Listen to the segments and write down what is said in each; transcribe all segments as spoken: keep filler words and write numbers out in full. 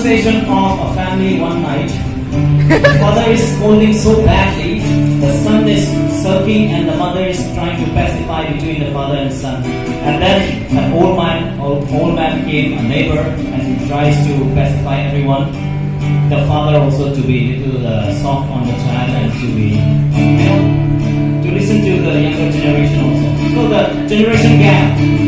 Conversation of a family one night. The father is scolding so badly, the son is sulking, and the mother is trying to pacify between the father and son. And then an old man, old, old man came, a neighbor, and he tries to pacify everyone. The father also to be little uh, soft on the child and to be, you know, to listen to the younger generation also. So the generation gap.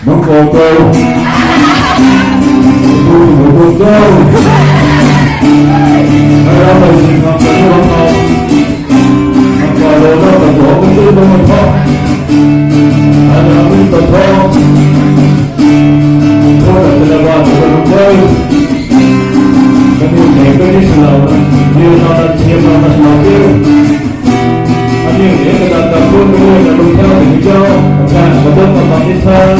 Nunc khou tu. Tu, tu, tu, tu. Ai ram bai sing khang kan ram khou. Nang ka lo na ta ko ko tu lo ma tho. Ai ram ni ta tho. Ko na ta la ba ta ko ko. Kani ne kani sila. Ni na na thiam na na sila. Aniu ni kadan ta kun kun na lung thau ni zau, kan kadan ta ma ni thai.